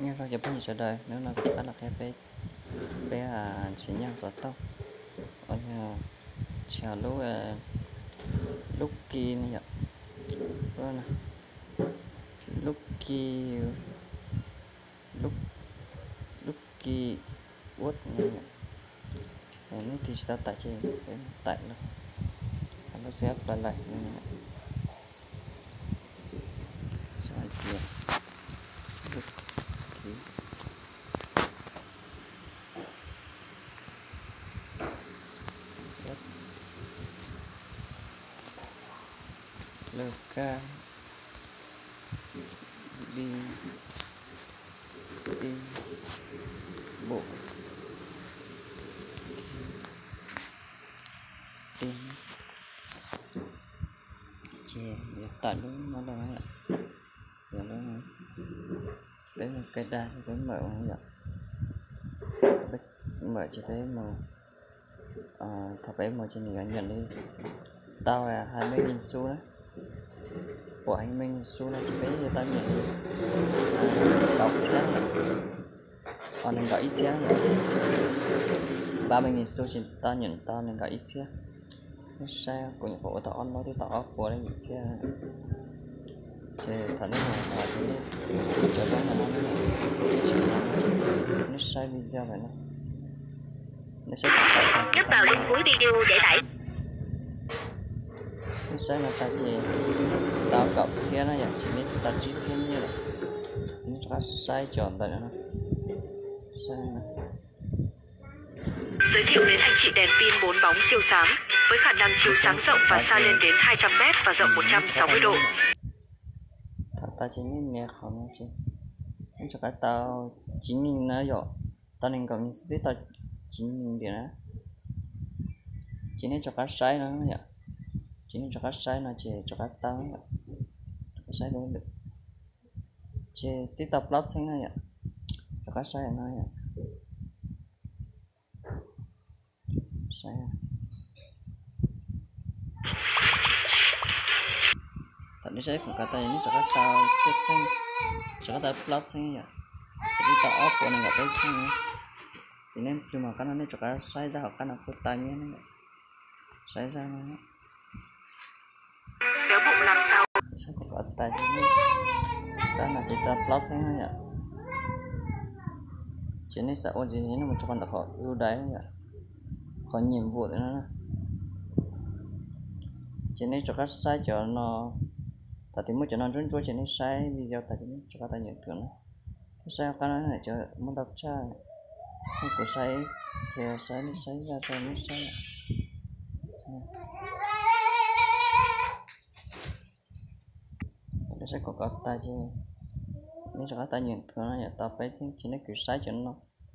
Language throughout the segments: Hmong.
Nyob zoo cov phooj ywg sawv daws, hnub no kuv rov qab los qhia peb, peb tsim nyog xov tooj, tsis yog lub, lub ki ne yom, lub ki, lub ki ua ne yom. Nej tig tsis tau tawm ces peb tawm los, lub xab plawv lawm no. Xav hais tias lub ki, lub kab, di, di, bum, di. Ces yuav tawm lub no los, yuav lub, peb mus kawg dag, peb mam mus yom, peb mam ces peb mus, thaum peb mus ces nws yuav nyam li tau hai mươi nghìn xu na. Pom hai mươi nghìn xu no ces peb yuav tau nyam li kaum txhiab yom, os nws nkaum ib txhiab yom, ba mươi nghìn xu ces tau nyam tau nws nkaum ib txhiab. Nej saib kuv nyuam qhuav ua tau ob hnub twb tau ob puas li yim txhiab. Ces thaum nej mus txog ces nej, cov dab no, nej saib video lawm no, nej saib, Nhấp vào link cuối video để tải. Nej saib no tag ces tau kaum txhiab na yom, ces nej tau tsib txhiab nyiaj lawm. Nej rov qab saib cov ntawm no, saib no. Giới thiệu đến anh chị đèn pin bốn bóng siêu sáng, với khả năng chiếu sáng rộng và xa lên đến hai trăm mét và rộng một trăm sáu mươi độ. Thaum tag ces nej nias qhov no ces nej rov qab tau chín nghìn na yom, tau nees nkaum nghìn xwb twb tau chín nghìn điểm na. Ces nej rov qab saib no yom, ces nej rov qab saib no ces rov qab tau, rov qab saib lwm, ces twb tau plaub txheeb na yom, rov qab saib no yom. Saib, thaum nej saib kuv kav tas nej rov qab tau cuaj txheeb, rov qab tau plaub txheeb yom, ces twb tau ob puas nees nkaum peb txheeb. Ces nej plig mus qab no nej rov qab saib zaj hauv qab no kuj tau nyiaj ne. Saib zaj no, saib kuv kav tas, tab no ces tau plaub txheeb yom. Ces nej xav ua ntxiv nej mus rau qhov ntawm qhov ub dais yom, qhov nyiam vum no. Ces nej rov qab saib cov no, thaum twg muaj cov no ntsuab ntsuab ces nej saib video tas ces nej rov qab tau nyiam thwm na. Thiab saib qab no cov muaj ntau tshaj, nej kuv saib, ces saib nej saib zaj rau nej saib. Thaum nej saib kuv kav tas ces nej rov qab tau nyiam thwm no yom, tau peb txheeb. Ces nej kuv saib cov no,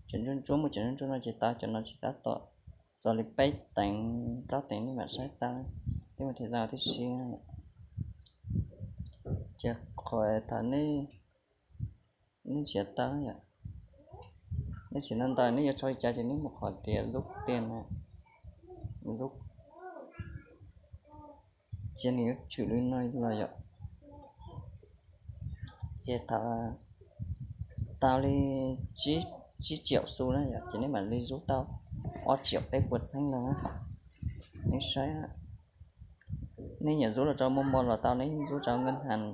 cov ntsuab ntsuab, muaj cov ntsuab ntsuab no ces tau, cov no ces tab tom txog li peb teev plaub teev nej mam saib tau, twb muaj thời gian tib si. Ces qhov thaum nej, nej nrhiav tau yom, nej nrhiav ntau ntau nej yuav tso li cas ces nej mus qhov tias zub tiag na, zub, ces nws yuav tshwm li no los yom. Ces thaum tau li tsib triệu xu na yom, ces nej mam li zub tau ob triệu peb puas txheeb no na. Nej saib, nej nyiam zub los rau mos mos los tau, nej zub rau ngân hàng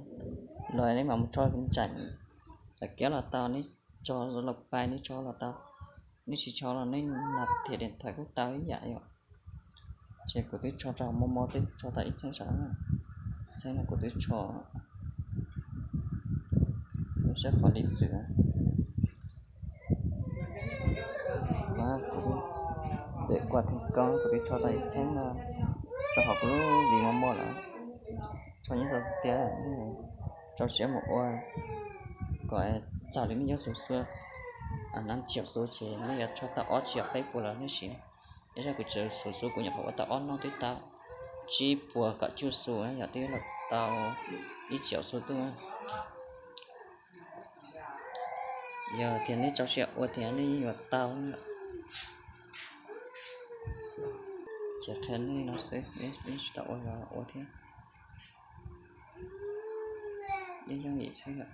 los nej mam mus tso nraim, lawv kiab los tau, nej tso Zalo Pay nej tso los tau, nej tsis tso los nej nạp thẻ điện thoại kuj tau ib yam yom. Ces kuv twb tso rau mos mos, twb tso tau ib txheeb saud, txheeb no kuv twb tso, saib qhov lịch sử, kuv để quà thành công, kuv twb tso tau ib txheeb no rau hauv kuv lub vis mos mos lawm. Tso nyob rau tias rau siab mus ua kom txog li nej nyob xu xua năm triệu xu ces nej yuav tso tau ob triệu peb puas los nej siv. Yog kuv tseem xu xu kuv nyuam qhuav ua tau ob hnub twb tau tsib puas kaum cuaj xu, yog twb los tau ib triệu xu tuaj. Yog tias nej rau siab ua tias nej yuav tau. Ces qhia nej no xwb, nej tsis tau ua los ua thiab. Yeej yooj yim xwb yom.